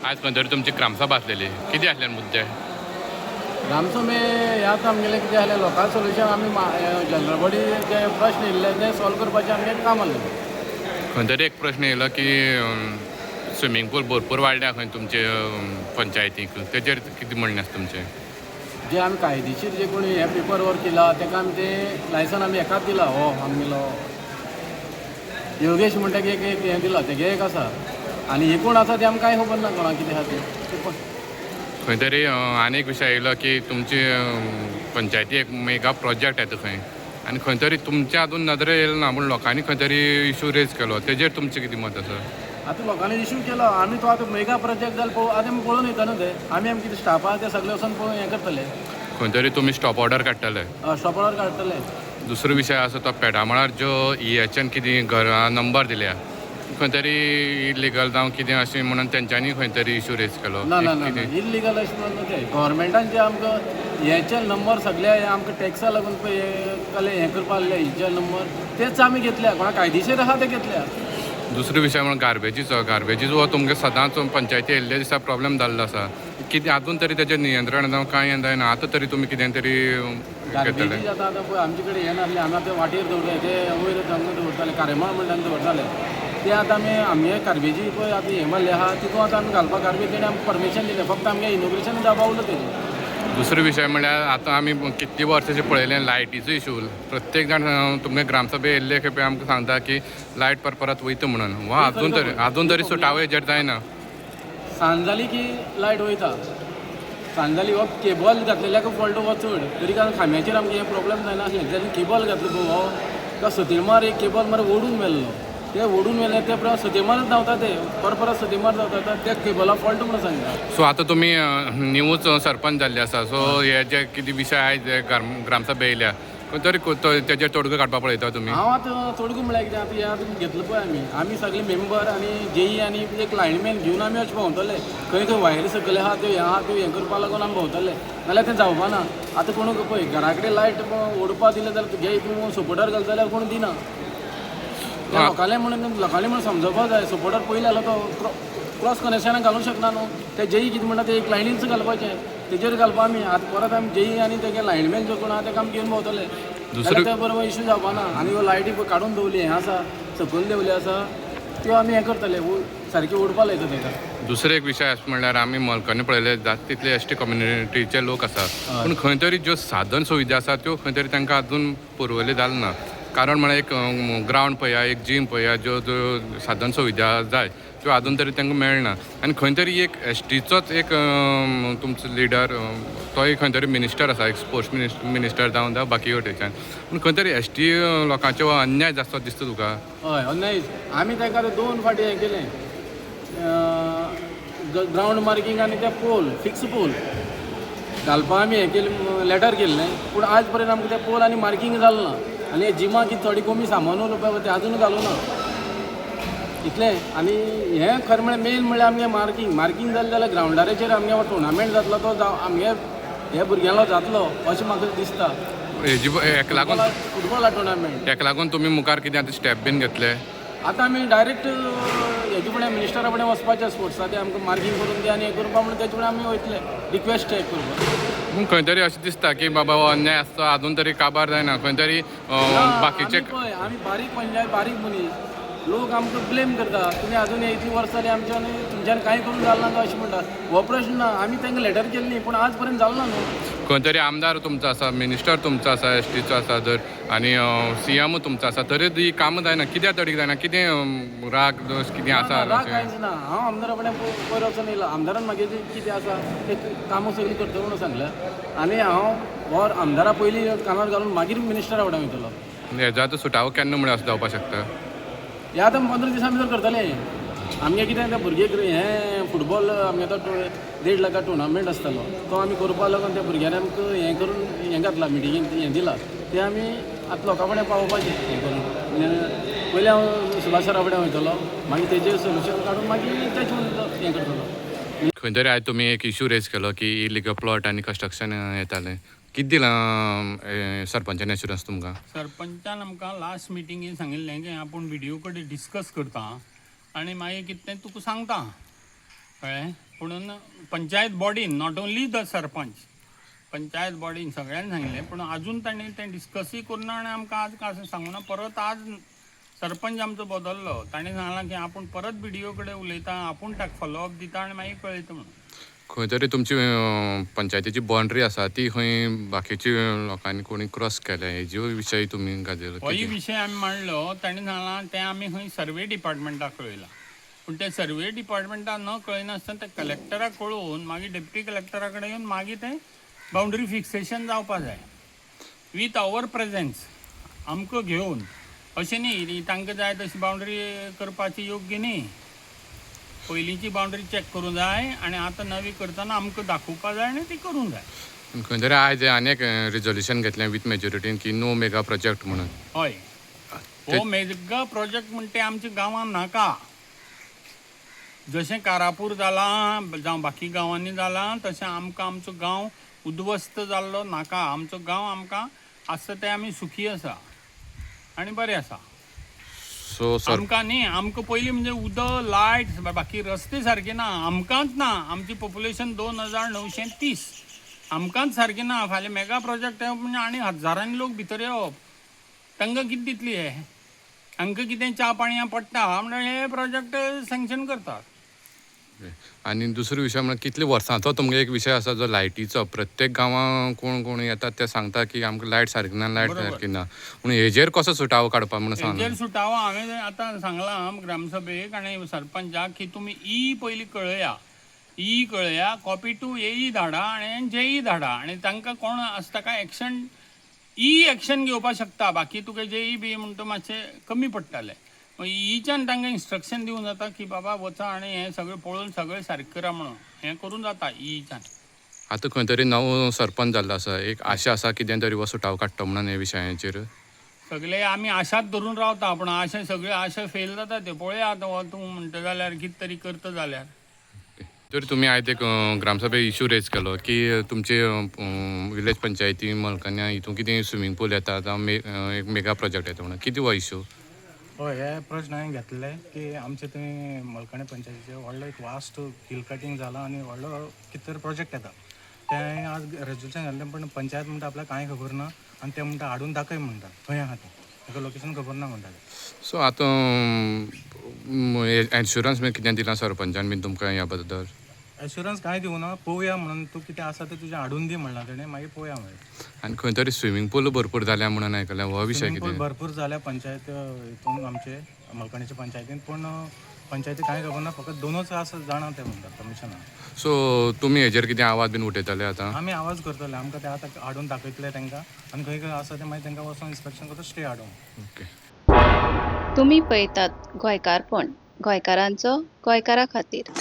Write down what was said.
आज खंय तरी तुमची ग्रामसभा आसलेली, कितें आसले मुद्दे? ग्रामसभे हे आतां आमगेलें कितें जालें, लोकां सोल्युशन आमी जनरल बॉडी जे प्रश्न येयल्ले ते सॉल्व करपाचें आमगें काम आसलें. खंय तरी एक प्रश्न येयलो की स्विमींग पूल भरपूर वाडल्या खंय तुमचे पंचायतीक, तेजेर कितें म्हणणें आसा तुमचें? जे आमी कायदेशीर जे कोणी हे पेपर वर्क केला ताका आमी तें लायसन आमी एकाच दिला. हो आमगेलो योगेश म्हणटा की एक एक हें दिला, तेगे एक आसा आनी हे कोण आसा तें आमकां कांय खबर ना कोणाक कितें आसा तें. खंय तरी आनी एक विशय येयलो की तुमची पंचायती एक मेगा प्रोजेक्ट येता खंय आनी खंय तरी तुमच्या अजून नदरे येयलो ना, पूण लोकांनी खंय तरी इशू रेज केलो, तेजेर तुमचें कितें मत आसा? आतां लोकांनी इशू केलो, आमी तो आतां मेगा प्रोजेक्ट जाल्यार पळोव, आतां आमी पळोवन येता न्हू ते, आमी आमी कितें स्टाफ आहा ते सगळे वचोन पळोवन हें करतले. खंय तरी तुमी स्टॉप ऑर्डर काडटले? स्टॉप ऑर्डर काडटले. दुसरो विशय आसा तो पेडामळार ज्यो EHN कितें घरां नंबर दिल्या, खंय तरी इलिगल जावं कितें अशें म्हणून तेंच्यांनी खंय तरी इशू रेज केलो. ना ना ना, कितें? इल्लिगल अशें म्हणून ते गव्हर्मेंटान जे आमकां हेचे नंबर सगळे हे आमकां टॅक्सा लागून पळय हे कले हें करपा आहले, हेचे नंबर तेच आमी घेतल्या, कोणा कायदेशीर आहा ते घेतल्या. दुसरो विशय म्हणून गार्बेजीचो, गार्बेजीचो हो तुमगे सदांच पंचायती येयल्ले दिसा प्रॉब्लेम जाल्लो आसा. कितें आजून तरी तेजेर नियंत्रण जावं कांय जायना, आतां तरी तुमी कितें तरी घेतले? गार्बेजी आतां आतां पळय आमचे कडेन हे नासले, आमी आतां वाटेर दवरताले ते, वयर हांगा दवरताले, कारेमाळ म्हणटा दवरताले ते. आतां आमी आमगे गार्बेजी पळय आतां हें मारलें आहा, तितून आतां आमी घालपाक गार्बेज तेणी आमकां परमिशन दिलें, फक्त आमगे इनॉग्रेशन जावपा उरलां तेजें. दुसरो विशय म्हणल्यार आतां आमी कितली वर्सां अशें पळयलें, लायटीचो इशू प्रत्येक जाण तुमगे ग्रामसभे येयल्ले खेपे आमकां सांगता की लायट परत परत वयता म्हणून, वा अजून तरी सुटावो हेजेर जायना. सांज जाली की लायट वयता, सांज जाली हो केबल घातलेल्याक फॉल्ट हो चड, तरी कारण खांब्याचेर आमकां हें प्रॉब्लम जायनासलें. जेन्ना केबल घातलो पळय हो तो सतेमार एक केबल मरे ओडून व्हेल्लो, ते ओडून व्हेले ते परत सतेमारच धांवता, ते परत परत सतेमार धांवता, त्या केबला फॉल्ट म्हणून सांगता. सो आतां तुमी न्यूच सरपंच जाल्ले आसा, सो हे जे कितें विशय आयज जे ग्रामसभा येयल्या खंय तरी तेजेर तोडगो काडपाक पळयता तुमी? हांव आतां तोडगो म्हळ्यार कितें, आतां हें आतां घेतलो पळय आमी, आमी सगळे मेंबर आनी जेई आनी एक लायनमॅन घेवन आमी अशें भोंवतले, खंय खंय वायरी सकयले आहा त्यो हें आहा त्यो हें करपा लागून आमी भोंवतले, नाल्यार तें जावपा ना. आतां कोण पळय घरा कडेन लायट ओडपा दिले जाल्यार तुगे हितून सपोर्टर घालता जाल्यार कोण दिना त्या लोकांले, म्हणून लोकांले म्हणून समजोवपा जाय. सपोर्टर पयलीं जाल्यार तो क्रॉस कनेक्शनाक घालूंक शकना न्हू. ते जेई कितें म्हणटा ते एक लायनीच घालपाचें, तेजेर घालपा आमी आतां परत आमी जेई आनी तेगे लायनमॅन जो कोण आहा तेका आमी घेवन भोंवतले, जाल्यार ते बरोबर इशू जावपा ना. आनी ह्यो लायटी पळय काडून दवरली हें आसा, सकयल देंवली आसा, त्यो आमी हें करतले, सारकी ओडपा लायता तेका. दुसरो एक विशय आसा म्हणल्यार आमी मलकांनी पळयले जाता तितले एस टी कम्युनिटीचे लोक आसा, पूण खंय तरी ज्यो साधन सुविधा आसा त्यो खंय तरी तांकां अजून पुरवल्यो जालें ना. कारण म्हळ्यार एक ग्रावंड पळया, एक जीम पळया, ज्यो ज्यो साधन सुविधा जाय त्यो अजून तरी तांकां मेळना. आनी खंय तरी एक एस टीचोच एक तुमचो लिडर तोय खंय तरी मिनिस्टर आसा, एक स्पोर्ट्स मिनिस्टर जावन जावं बाकी वटेच्यान, पूण खंय तरी एस टी लोकांचो अन्याय जाता दिसता तुका? हय, अन्याय. आमी ताका आतां दोन फावटी हें केलें, ग्रावंड मार्कींग आनी ते पोल, फिक्स पोल घालपा आमी हें केलें, लेटर केल्लें, पूण आज पर्यंत आमकां ते पोल आनी मार्कींग जालें ना. आनी जिमाक कितें थोडी कमी सामान उरलें पळय तें आजून घालूं ना इतलें. आनी हें खरें म्हळ्यार मेन म्हळ्यार आमगे मार्कींग, मार्कींग जालें जाल्यार ग्रावंडाचेर आमगे टुर्नामेंट जातलो तो जावं आमगे हे भुरग्यांलो जातलो अशें म्हाका दिसता. हेजी हेका लागून फुटबॉला टुर्नामेंट हेका लागून तुमी मुखार कितें आतां स्टेप बीन घेतले? आतां आमी डायरेक्ट हेजे फुडें मिनिस्टरा फुडें वचपाचें, स्पोर्ट्सा ते आमकां मार्कींग करून दी आनी हें करपा म्हणून तेजे फुडें आमी वयतले रिक्वेस्ट एक करपाक. पूण खंय तरी अशें दिसता की बाबा हो अन्याय आसता, अजून तरी काबार जायना खंय तरी बाकीचे. आमी पळय आमी बारीक पंचायत, बारीक मनीस, लोक आमकां ब्लेम करता, तुमी आजून इतलीं वर्सां जालीं आमच्यान तुमच्यान कांय करूंक जालें ना अशें म्हणटा. हो प्रश्न ना, आमी तांकां लेटर केल्ली पूण आज पर्यंत जालो ना न्हू. खंय तरी आमदार तुमचो आसा, मिनिस्टर तुमचो आसा, एस टीचो आसा जर आनी सी एमूय तुमचो आसा, तरी ही कामां जायना, कित्याक तडीक जायना? कितें राग दोश कितें आसा? राग कांयच ना. हांव आमदारा कडेन पयर वचून येयलां, आमदारान मागीर कितें आसा ते कामां सगळीं करतलो म्हणून सांगलें आनी हांव हो आमदारा पयलीं कानार घालून मागीर मिनिस्टरा फुडें वयतलो. हेजो आतां सुटावो केन्ना म्हळ्यार असो जावपाक शकता? हे आतां 15 दिसां भितर करतले. आमगे कितें त्या भुरगे हें फुटबॉल आमगे आतां 1.5 लाखा टुर्नामेंट आसतलो, तो आमी करपा लागून त्या भुरग्यांनी आमकां हें करून हें घातलां, मिटिंगेक हें दिलां, तें आमी आतां लोकां फुडें पावोवपाचें हें करून. पयलीं हांव सुभाष सरा फुडें वयतलो, मागीर तेजेर सोल्युशन काडून मागीर तेच हें करतलो. खंय तरी आयज तुमी एक इशू रेज केलो की इलिगल प्लॉट आनी कंस्ट्रक्शन येतालें, कितें दिलां सरपंचान एश्युरन्स तुमकां? सरपंचान आमकां लास्ट मिटिंगेन सांगिल्लें की आपूण बीडीओ कडेन डिस्कस करता आनी मागीर कितें तें तुका सांगता, कळ्ळें? पुणून panchayat बॉडीन, not only the sarpanch, panchayat बॉडीन सगळ्यांनी सांगलें, पूण अजून तांणी तें डिस्कसूय करुना आनी आमकां आज कांय सांगूना. परत आज सरपंच आमचो बदल्लो, ताणें सांगलां की आपूण परत बीडीओ कडेन उलयता, आपूण ताका फॉलोअप दिता आनी मागीर कळयता म्हणून. खंय तरी तुमची पंचायतीची बाउंड्री आसा ती खंय बाकीची लोकांनी कोणी क्रॉस केल्या हेज्यो विशय तुमी गाजयलो? होय विशय आमी मांडलो. ताणें सांगलां तें आमी खंय सर्वे डिपार्टमेंटाक कळयलां, पूण तें सर्वे डिपार्टमेंटाक न कळयनासतना तें कलेक्टराक कळोवन मागीर डेप्युटी कलेक्टरा कडेन येवन मागीर तें बाउंड्री फिक्सेशन जावपा जाय वीथ our presence, आमकां घेवन. अशें न्ही तांकां जाय तशी बाउंड्री करपाची योग्य न्ही. पयलींची बाउंड्री चॅक करूंक जाय आनी आतां नवी करतना आमकां दाखोवपा जाय आनी ती करूंक जाय. खंय तरी आयज आनी एक रिजोल्युशन घेतलें विथ मेजॉरिटीन की नो मेगा प्रोजेक्ट म्हणून. हय, हो मेगा प्रोजेक्ट म्हणटा ते आमच्या गांवांत नाका. जशें कारापूर जालां जावं बाकी गांवांनी जालां तशें आमकां आमचो गांव उद्ध्वस्त जाल्लो नाका. आमचो गांव आमकां आसा ते आमी सुखी आसा आनी बरें आसा. सो सर, आमकां न्ही, आमकां पयलीं म्हणजे उदक, लायट, बाकी रस्ते सारके ना, आमकांच ना. आमची पोपुलेशन 2930, आमकांच सारकें ना. फाल्यां मेगा प्रोजेक्ट येवप म्हणजे आनी हजारांनी लोक भितर येवप, तांकां कितें दितली हे? हांकां कितें च्या पाणया पडटा म्हणल्यार हे प्रोजेक्ट सँक्शन करतात. आनी दुसरो विशय म्हळ्यार कितले वर्सांचो तुमगे एक विशय आसा जो लायटीचो. प्रत्येक गांवां कोण कोण येतात ते सांगता की आमकां लायट सारकी ना, लायट सारकी ना. पूण हेजेर कसो सुटावो काडपा म्हणून सांग. हेजेर सुटावो हांवें आतां सांगलां ग्रामसभेक आनी सरपंचाक की तुमी ई पयलीं कळया, ई कळया, कॉपी टू एई धाडा आनी जेई धाडा आनी तांकां कोण आसता काय एक्शन, ई एक्शन घेवपाक शकता. बाकी तुका जेई बी म्हणटा मातशें कमी पडटालें. ईच्यान तांकां इन्स्ट्रक्शन दिवूं जाता की बाबा वचा आनी हें सगळें पळोवन सगळें सारकें करा म्हणून, हें करूं जाता ईच्यान. आतां खंय तरी नवो सरपंच जाल्लो आसा, एक आशा आसा कितें तरी हो सुटावो काडटलो म्हणून हे विशयाचेर. सगळे आमी आशाच धरून रावता, पूण आशा सगळे आशा फेल जाता. ते पळया आतां हो तूं म्हणटा जाल्यार कितें तरी करता जाल्यार. तर तुमी आयज एक ग्रामसभे इशू रेज केलो की तुमचे विलेज पंचायती मलकान्या हितून कितें स्विमींग पूल येता जावं एक मेगा प्रोजेक्ट येता म्हणून, कितें हो इशू? हय, हे प्रश्न हांवें घेतले की आमचे थंय मलकाणे पंचायतीचे व्हडलो एक वास्ट हिल कटींग जाला आनी व्हडलो कितें तरी प्रोजेक्ट येता. तें हांवें आज रेजोल्युशन घातलें, पण पंचायत म्हणटा आपल्याक कांय खबर ना आनी ते म्हणटा हाडून दाखय म्हणटा, खंय आहा तें, ताका लोकेशन खबर ना म्हणटा ते. सो आतां एन्शुरन्स बीन कितें दिलां सरपंचान बीन तुमकां ह्या बद्दल? एश्युरन्स कांय दिवना, पळोवया म्हणून, तूं कितें आसा तें तुजें हाडून दी म्हणलां तेणें, मागीर पळोवया म्हणलें. आनी खंय तरी स्विमींग पूल भरपूर जाल्या म्हणून आयकलें, हो विशय स्विमींग पूल कितें? भरपूर जाल्या पंचायत हितून आमचे मलकाणीचे पंचायतीन, पूण पंचायती कांय खबर ना, फकत दोनूच आसा जाणा ते म्हणटात कमिशनान. सो तुमी हेजेर कितें आवाज बीन उठयतले आतां? आमी आवाज करतले, आमकां ते आतां हाडून दाखयतले तांकां आनी खंय खंय आसा ते मागीर तांकां वचोन इन्स्पेक्शन करता, स्टे हाडून. ओके. तुमी पळयतात गोंयकारपण, गोंयकारांचो गोंयकारा खातीर.